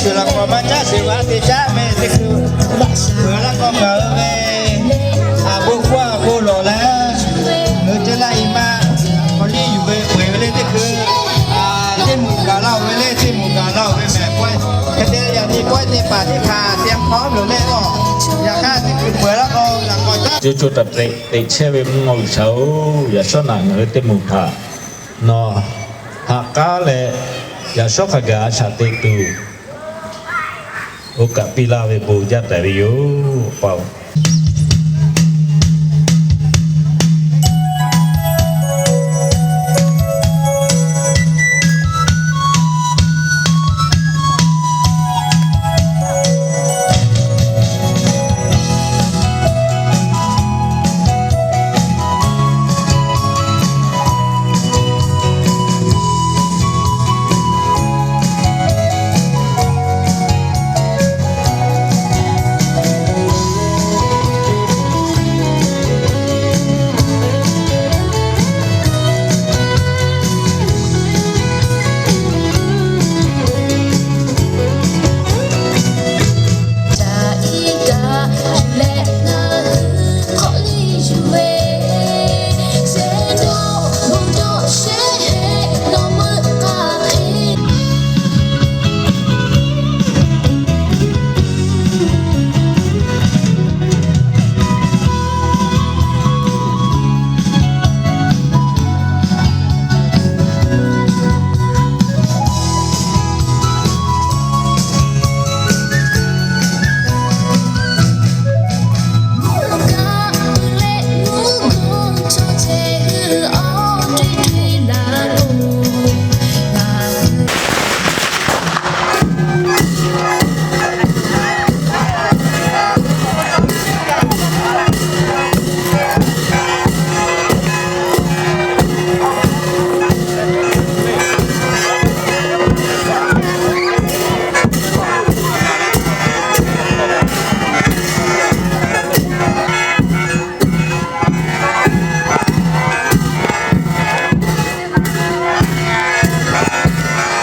Shuˍ laˬ k'awꞈ maˇ caˉ sheˍ, g'a te caˉ meh teˇ hkui, peuˬ laˇ k'awꞈ ngaˬ hui ve, a bon hkawˇ a bon lawˬ leh, ngaˬ hui ceh laˇ i maˇ, k'awꞈ liˇ yuˬ ve peuˬ ve le teˇ hkui, teˇ moˍ gaˬ laˇ-oˬ ve le, teˇ moˍ gaˬ laˇ-oˬ ve mehˍ pawehˇ, hk'e te yaꞈ nyi pawehˇ teˇ hpaˍ teˇ hpaˍ te hk'awꞈ loˬ le k'o, yaꞈ hk'aˇ teˇ hkui peuˬ laˇ k'o, yaꞈ k'awꞈ caˉ co co taiˍ teꞈ chehˇ ve mvuhˇ naw G'uiˬsha-oˬ, yaꞈ shawˉ naꞈ ngaˬ hui teˇ moˍ htaꞈ nawˬ haꞈ k'aˉ leh, yaꞈ shawˉ hk'a gaˬ a shaꞈ teꞈ tuˬ, oˇ kaꞈ piˇ laˇ ve bon jaˇ taˍ ve yoˬ, Awˬ pa-oˬ.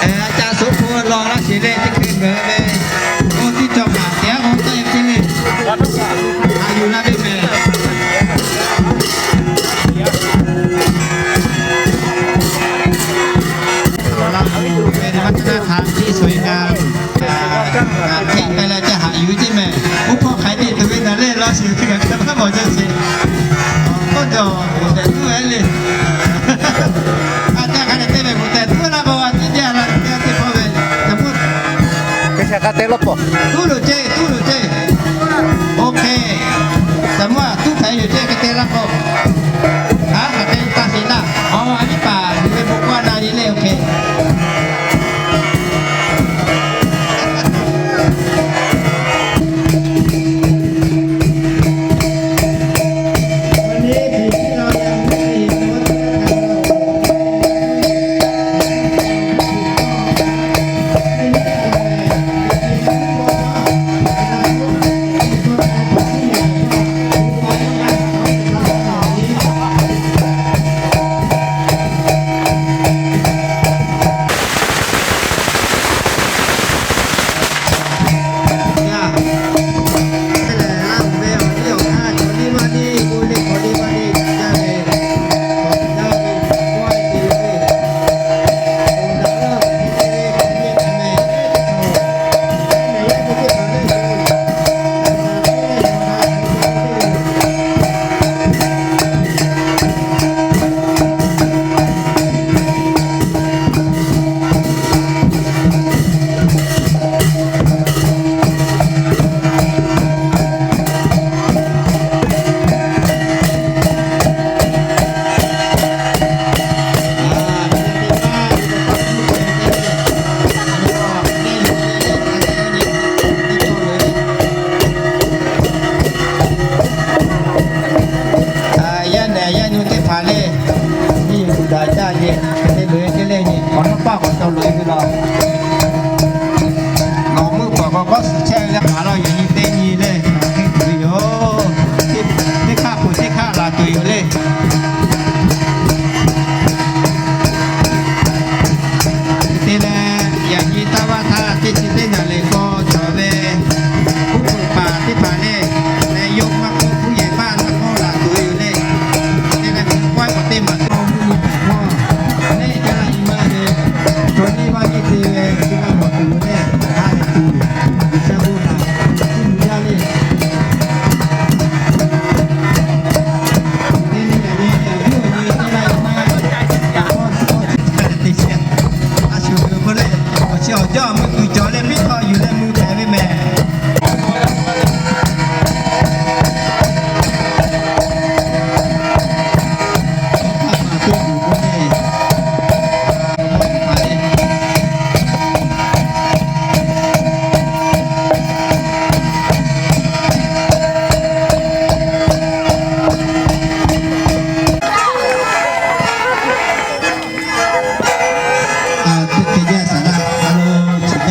Aˬ, ca suhˉ hpu law laˇ sheˍ leh teˇ hkui ngaˬ hui ve, oˇ tiˉ cawˬ kaꞈ teˇ g'aˇ k'o taˇ e te le. Haꞈ yuˬ la ve mehˍ. Awˬ laꞈ g'awˇ ve maˇ caˇ htaꞈ piˇ shuˍ e gaˇ. Hk'e k'ai leh ca haꞈ yuˬ ve ceˇ mehˍ. Oˇ hpawˇ hk'aiˍ te tuˬ ve ngaˬ lehˬ law sheˍ ve kaꞈ hk'e maˇ mawˬ jaˇ sheˍ. K'oˆ cawˬ, g'oˬ tehꞈ tuˉ ve le. A ca hk'a dehꞈ te ve g'oˬ tehꞈ tuˉ laˇ k'o, a tiˉ jaˇ la teˇ g'aˇ teˇ hpawˇ ve. Ca mvuhˇ hk'e shaˍ k'a te lawˇ k'o, tuˉ loˬ ceˇ, tuˉ loˬ ceˇ. Oˇ hk'e, ca mvuhˇ a tuˉ hk'e yoˬ ceˇ hk'e te laˇ k'o, a hk'aˬ hk'e taˇ sheˍ laˇ. Awˬ, a viˉ paˍ yuˬ ve bon hkawˇ na le le, oˇ hk'e. Paˆ k'awꞈ cawˬ loꞈ-e ve laˬ. Nawˬ meuˇ paˍ k'awꞈ k'awˆ suhˍ chehˇ ve le, ngaˬ la yaꞈ nyi teˇ nyi le, hk'e tuˬ ve yoˬ. Teˇ hk'aˆ k'o teˇ hk'aˆ laˬ tuˬ yoˬ le. Te leh, yaꞈ nyi taˇ vaˇ htaˇ teˇ chi teˇ naˬ lehˬ k'aw cawˬ ve, uˉ peunˍ paˍ teˇ hpaˍ le, leh yawˇ maˇ k'oˆ, hpu yehˬ maˇ na k'oˆ laˬ tuˬ ve yoˬ le. Te leh, k'awehˇ k'awꞈ teˇ maˬ teˇ mvuhˇ nyi htaꞈ k'awˇ, neˇ ca la nyi ma ve, chaw nyiˇ vaˇ nyiˇ te ve, chi g'a mawˬ tuˬ ve le, ha lehˬ tuˬ, G'uiˬsha bon htaꞈ chiˇ mvuh jaˇ le. Te leh yaꞈ nyi yaꞈ nyi teˇ g'aˇ maˇ k'awꞈ k'awˇ chi teˇ hk'e leh te sheˍ. A shu ve k'o le, awˬ chi awˬ jaˇ mvuhˇ tuˬ cawˬ leh piˇ htawˇ yuˬ leh mui hpehꞈ ve mehˍ. Teˇ hk'e jaˇ saˍ laˇ a lo chi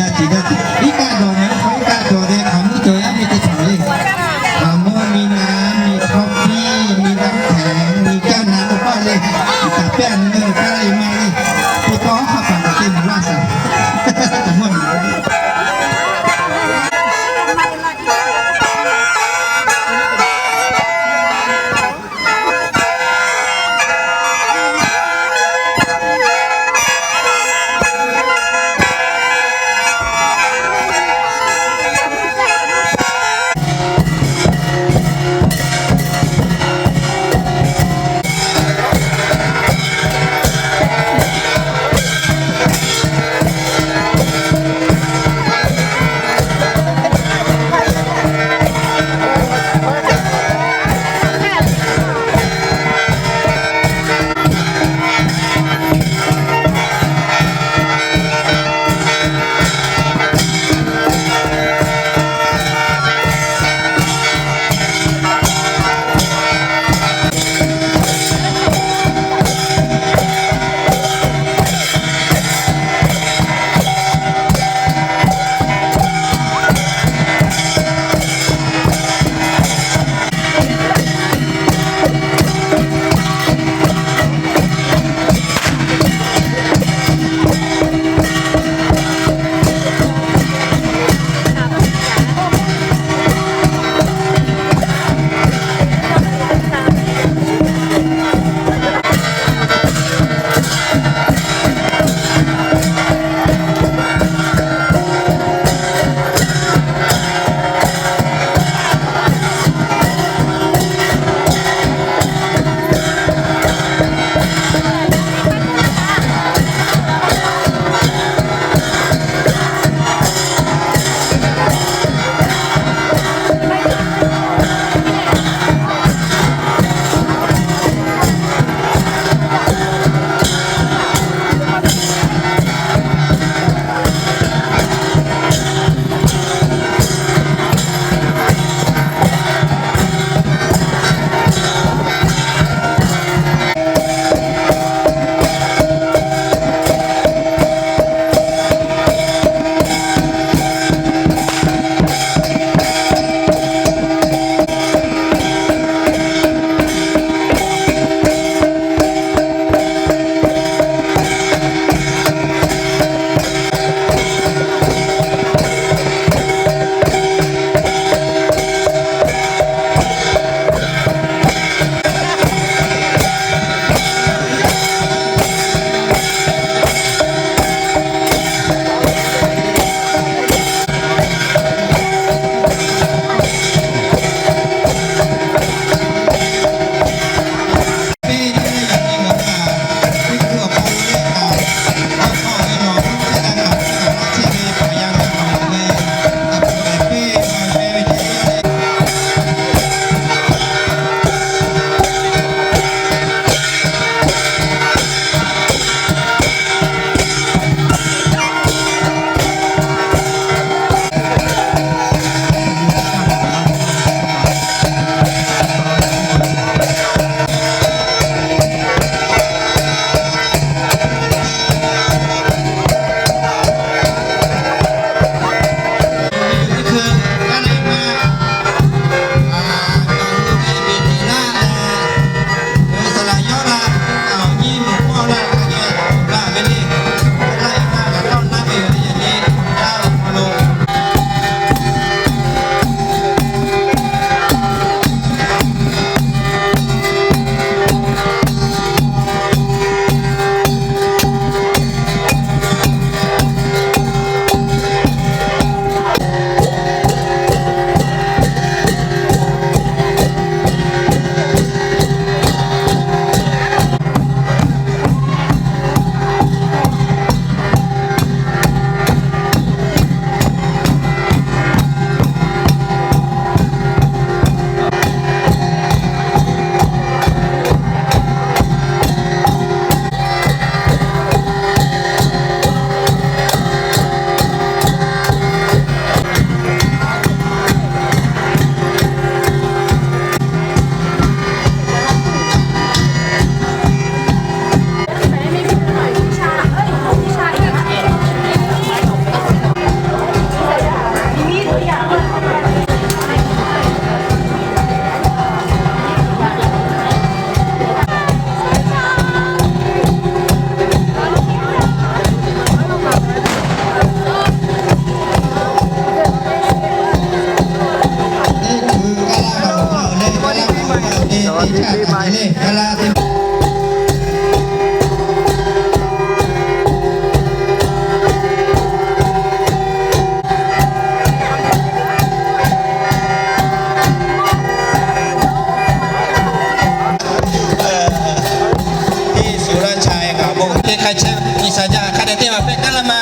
Bon, teˇ hk'ai chehˇ ve G'uiˬsha jaˇ hk'a dehꞈ teˇ maˬ hpehꞈ kaˉ laˇ ma.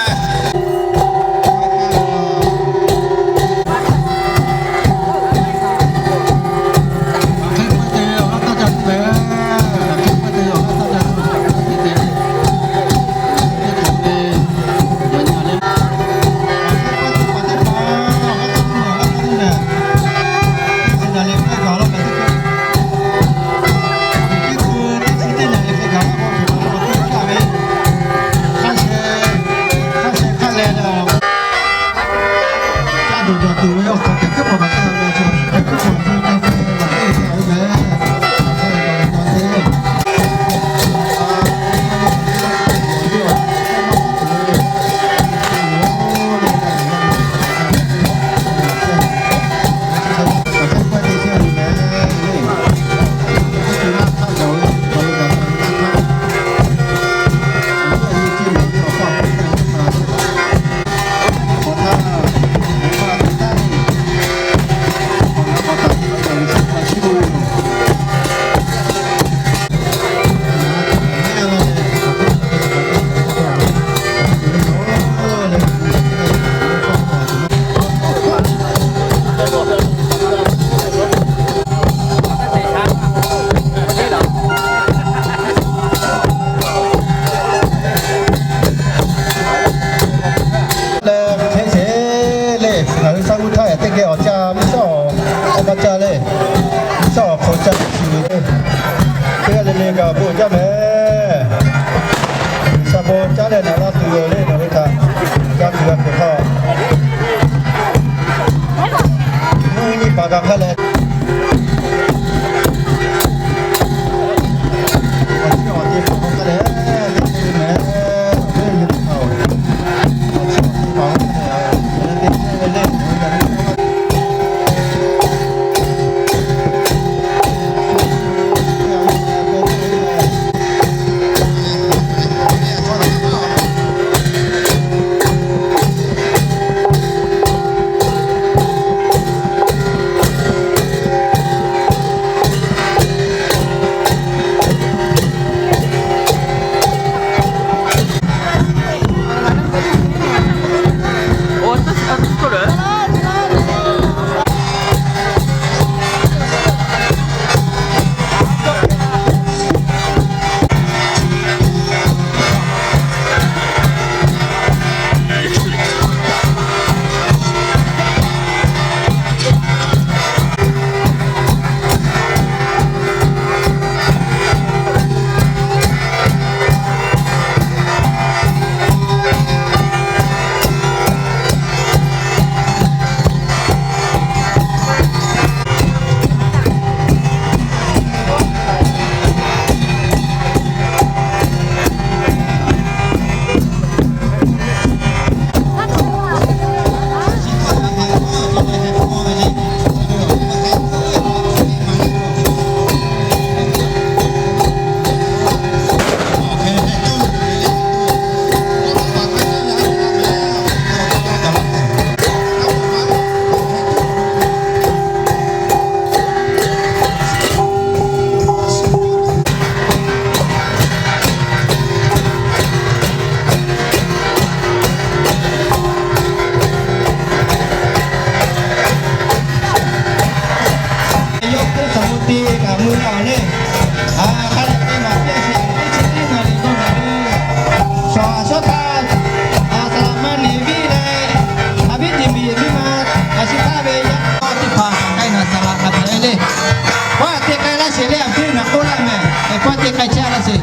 Leh hk'e sheˍ le, ngaˬ hui shaˉ g'uˇ htaˇ teˇ geh awˬ caˇ miˇ shaˉ awˬ, awˬ ma caˇ le, miˇ shaˉ awˬ hk'aw caˇ chi ve le. Teˇ g'aˇ le le kaꞈ bon jaˇ mehˍ. G'uiˬsha bon caˉ leh naˍ laˇ tuˬ yoˬ le, ngaˬ hui htaꞈ ca tuˬ g'a tuˬ hk'aw, mvuhˇ nyi paˍ kaꞈ hk'a leh Yawˇ hk'oˆ htaꞈ mvuh te kaꞈ mvuh la awˬ le. Hk'a dehꞈ te maˍ piˇ sheˍ, teˇ chi teˇ naˍ riˍ dawˇ naˍ ve, shawˍ a shawˉ htaˇ, a saˍ laꞈ ma neˍ viˇ leh, a viˉ tiˍ miˬ miˇ ma, a shu htaˇ ve yaˇ teˇ hpaˍ k'ai naˍ saˍ laꞈ hk'a hpehꞈ le. Pawˆ te k'ai laˇ sheˍ le, a hpehˇ naˍ k'oˆ laˇ mehˍ. Pawˆ te k'ai chehˇ laˇ sheˍ.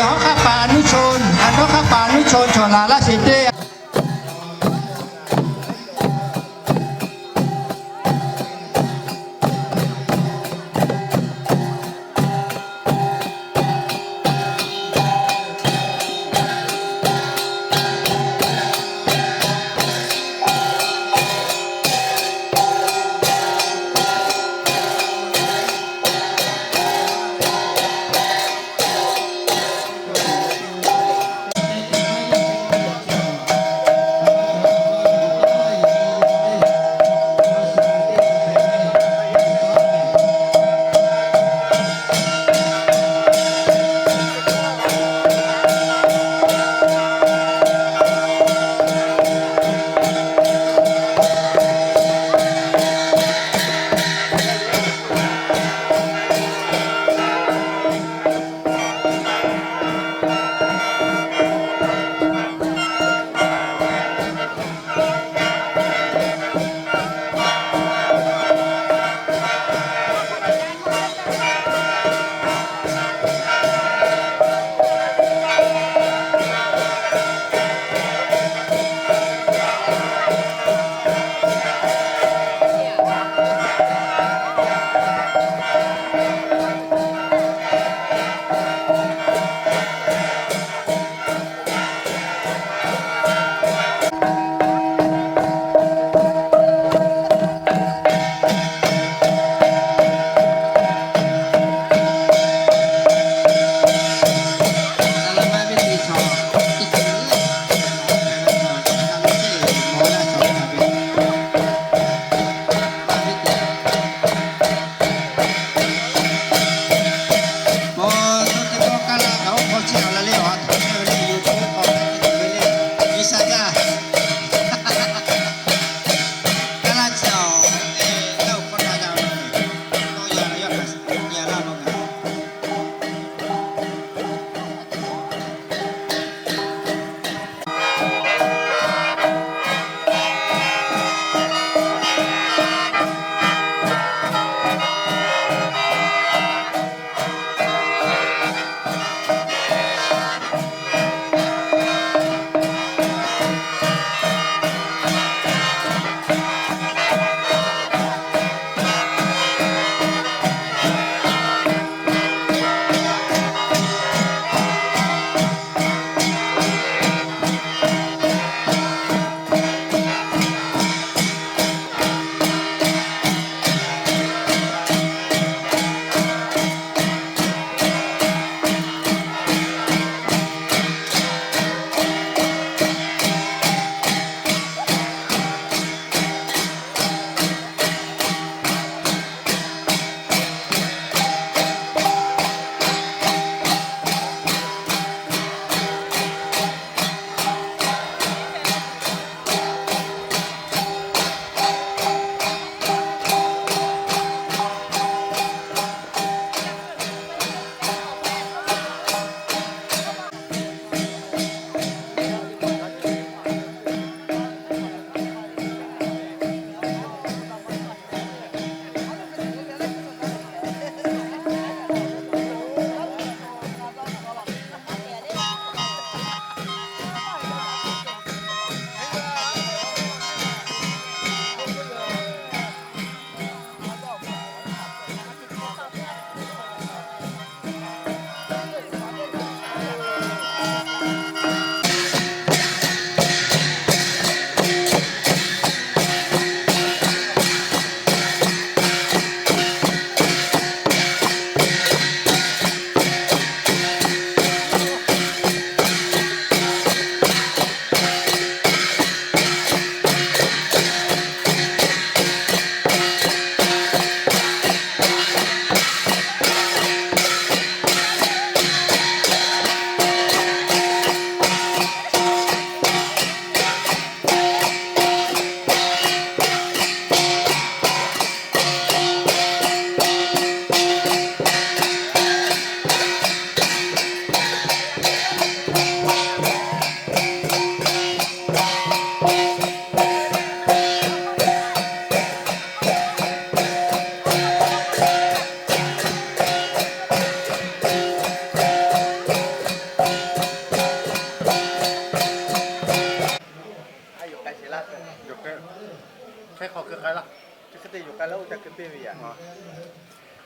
Hawˉ hk'aˆ paˍ nuˇ cho, a hawˉ hk'aˆ paˍ nuˇ cho cawˬ laˬ laˇ sheˍ teˇ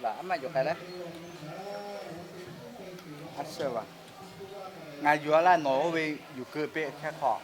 Laꞈ maˇ yuˬ k'ai le. Ngaˬ yuˬ a laˇ, nawˬ oˇ ve yuˬ keu peˆ hk'e hk'aw.